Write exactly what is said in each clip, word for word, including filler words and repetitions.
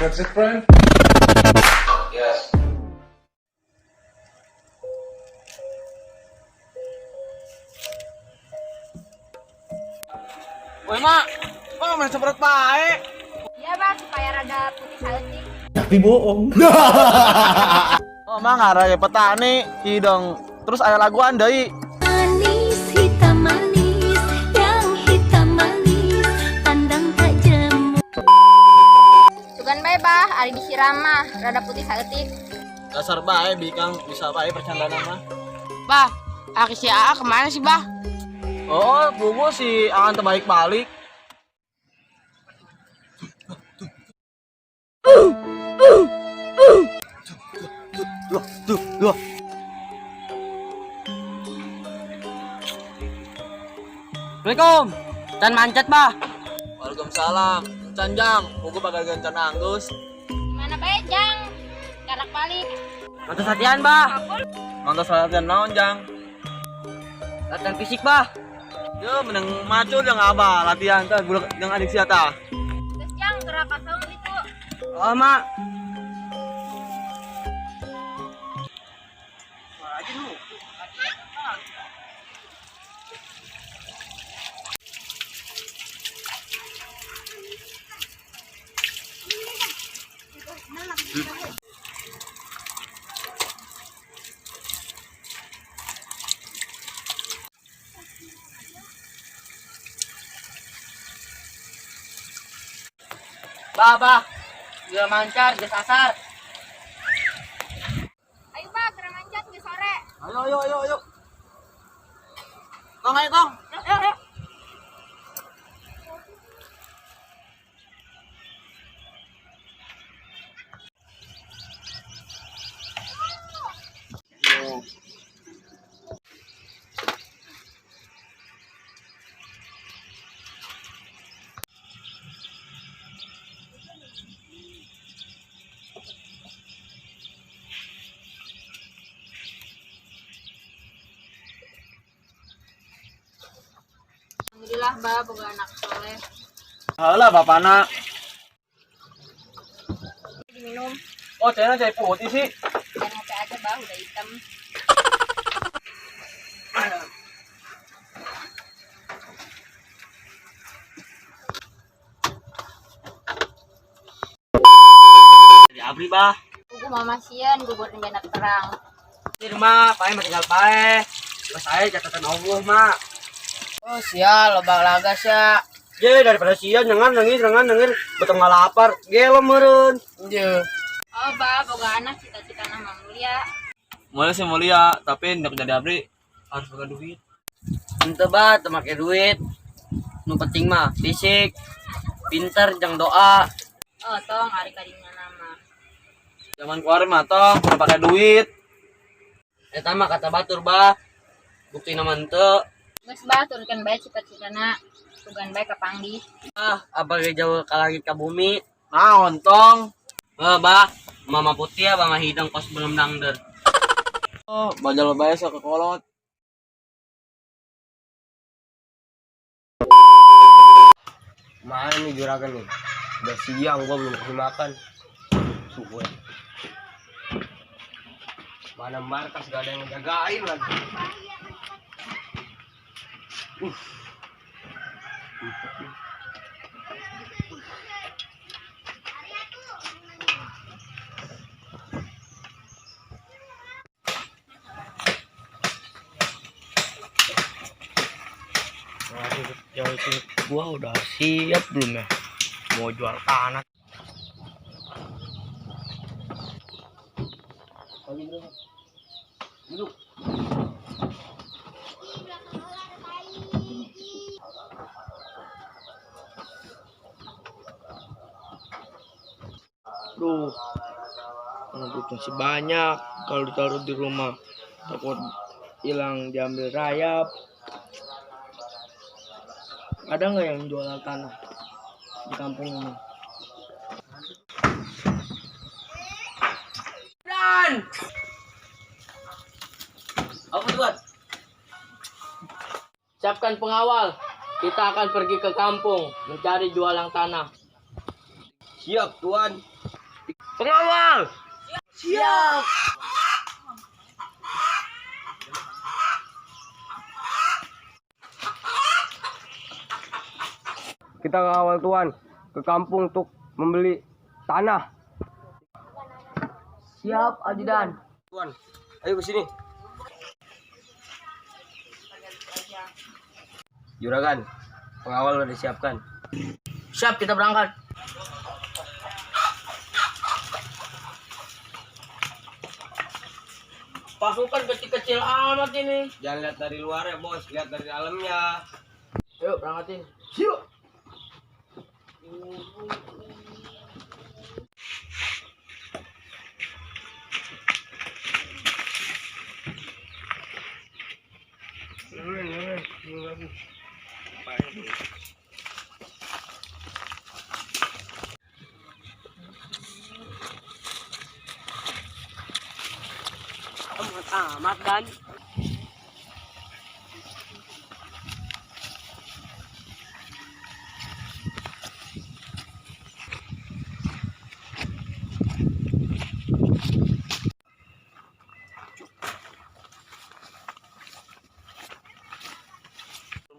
That's it, friend? Yes. Woi, Mak, kok main semprot bae? Iya, Bah, supaya rada putih saeutik. Tapi bohong. Oh, Mak, ngaran petani, hidong. Terus aya lagu andai. Manis hitam manis, yang hitam manis, pandang tak jemu. Sugan bae, Bah, ari disiram mah, rada putih saeutik. Dasar bae, bikang bisa bae percandaan mah. Bah, ari si Aa kemana sih, Bah? Oh, bubur si Aan terbalik-balik. Loh, tuh, loh. Assalamualaikum. Can mancet, Bah. Waalaikumsalam. Can, Jang, buku bakal gancan Anggus. Mana baik, Jang? Galak balik. Mantas latihan, Bah. Mantas latihan naon, Jang? Latihan fisik, Bah. Yo, menang macul yang abah latihan kan, bulak yang adik siata. Terus, Jang, gerak kosong itu. Oh, Mak. Bah, bah, geura mancat, geusasar. Ayo, bah, geura mancat, geusarek. Ayo, ayo, ayo, ayo. Kong, ayo, Kong. Ayo, ayo, ayo. Alhamdulillah, Bah, boga anak soleh. Alah, bapakna. Diminum. Oh, cainya cai putih sih. Jangan capek aja, Bah, udah hitam. Jadi abri, Bah. Buku mama sieun, buku buat ngenak terang. Sir, Mak, pae mah tinggal pae. Terus saya catatan Allah, Mak. Oh, sial, lobak lagas ya. Ye, daripada sian, jangan nangis, jangan nangis. Betul nggak lapar, gelo meureun. Iya. Oh, Bah, boga anak cita-cita nama mulia. Mulia sih mulia, tapi untuk jadi abri harus pakai duit. Ente, Bah, teu makai duit. Nu penting mah fisik, pinter, jang doa. Oh, tong, ari kadinya nama. Zaman kuari mah, tong, teu pakai duit. Éta mah kata batur, Bah. Bukti nama ente. Geus, Bah, turutkan bae cita-citana. Tugan bae ka panggih. Ah, apa ge jauh ka langit ka bumi? Naon, tong? Eh, Bah, mama putih ya, Bah, mah hidang pas belum dangder. Oh, bajal bae sa ke kolot. Mana nih juragan nih? Udah siang gua belum kasih makan. Suwe. Mana markas gak ada yang ngejagain lagi. Uh. Waduh, jauh itu gua udah siap belum ya? Mau jual tanah. Duh, mana duit masih banyak kalau ditaruh di rumah. Takut hilang diambil rayap. Ada nggak yang jual tanah di kampung ini? Dan apa tuan? Siapkan pengawal, kita akan pergi ke kampung mencari jualang tanah. Siap, Tuan. Pengawal! Siap! Kita kawal tuan ke kampung untuk membeli tanah. Siap, Ajudan. Tuan, ayo ke sini. Juragan, pengawal sudah disiapkan. Siap, kita berangkat. Pasukan kecil-kecil amat ini. Jangan lihat dari luar ya, Bos, lihat dari dalamnya. Yuk, berangkatin. Yuk. Amat, amat, Dan.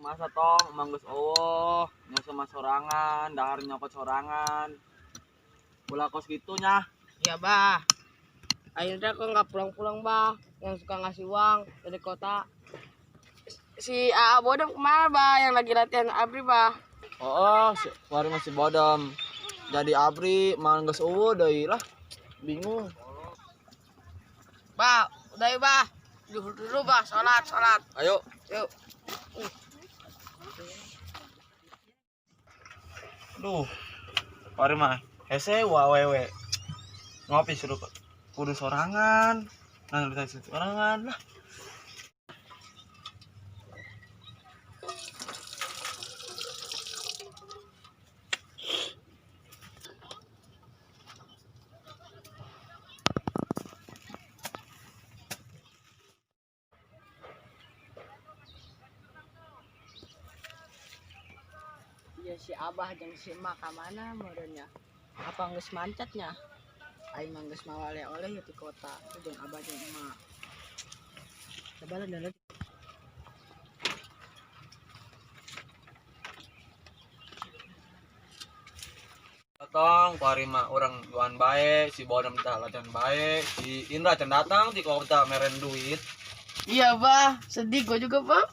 Masa tong, emang geus owoh, nyoe seumah sorangan, dahar nyokot sorangan. Pula kos gitu nya. Iya, Bah. Akhirnya kok nggak pulang-pulang, Bah, yang suka ngasih uang dari kota. Si Aa Bodem kemana, Bah, yang lagi latihan Abri, Bah? Oh, oh, si, wari masih Bodem. Jadi Abri, mang geus uwu deui lah. Bingung. Bah, udah yuk, Bah. Dulu, dulu, Bah, sholat, sholat. Ayo. Yuk. Duh, Pak Rima, hese wa wewe. Ngopi suruh kudu sorangan. Nah, kita sorangan lah. Iya, si Abah jeung si Emak ka mana meureun nyan? Apa geus mancet nyan? Ai mang geus mawa oleh-oleh ya di kota, tu jeung Abah jeung Emak. Sabar, ada lagi. Datang, Pak Rima urang luan baik, si Bodem tah latihan baik, si Indra can datang, di kau tah meren duit. Iya, Bah. Sedih gua juga, Bah.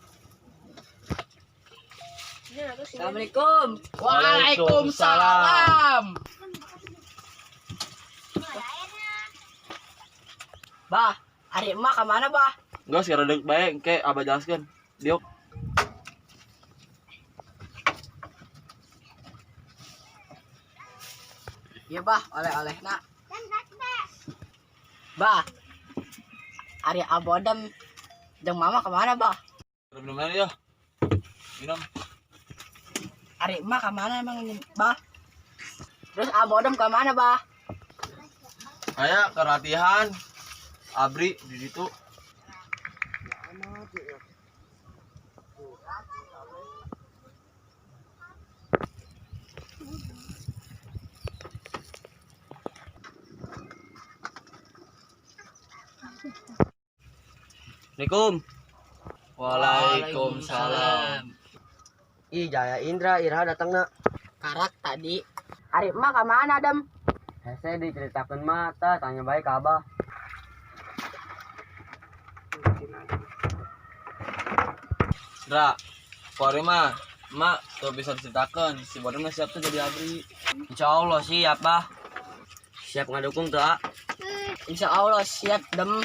Assalamualaikum. Waalaikumsalam. Bah, adik emak ka mana, Bah? Enggak, sekarang dek baik, kayak Abah jelaskan. Diok. Iya, Bah, oleh-oleh nak. Bah, ari Abodem jeung Mama ka mana, Bah? Minum aja ya. Minum. Ari emak ka mana emang ini, Bah? Terus Abodem ka mana, Bah? Saya ke latihan. Abri di situ. Assalamualaikum. Waalaikumsalam. Ih, Jaya Indra, Ira datang, nak. Karak tadi. Ari emak ka mana, Dem? Hese diceritakan mata, tanya baik ka Abah. Dra, Pak Rima, Mak, tuh bisa diceritakan, si Bodem siap tuh jadi abri. Insya Allah siap, Bah. Siap ngadukung tuh, A? Insya Allah siap, Dem.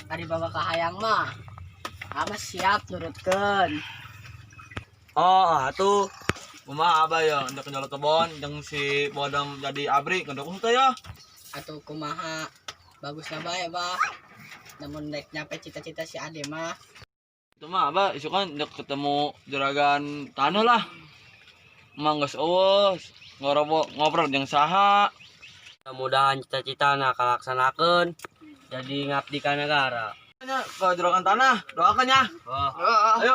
Ari Baba kahayang mah, Abah siap nurutkeun. Oh, atuh. Uma Abah ya, untuk kenyalok kebon, jeung si Bodem jadi abri, ngadukung tuh ya. Atuh kumaha, baguslah bae, Bah. Namun naik nyampe cita-cita si Ade mah. Itu mah, Abah, isuk kan dek ketemu juragan tanah lah. Emang geus uweuh, ngorobo-, ngobrol jeung saha. Mudah-mudahan cita-cita na kalaksanakeun, jadi ngabdi ka negara. Tanya ke juragan tanah, doakan ya. Oh. Ayo. Ayo.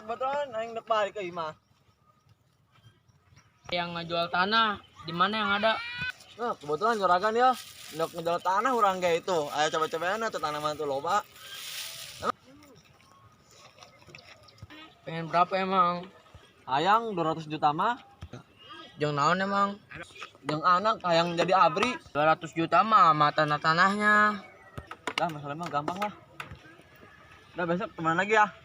Kebetulan aing neuk balik ke imah. Yang ngejual tanah di mana yang ada? Nah, kebetulan juragan ya, neuk ngejual tanah urang gaya itu. Ayo coba-coba na tuh tanaman tuh loba. Pengen berapa emang? Hayang dua ratus juta mah. Jeng naon emang? Jeng anak hayang jadi abri. Dua ratus juta mah sama tanah-tanahnya. Dah, masalah mah gampang lah. Dah, besok teman lagi ya.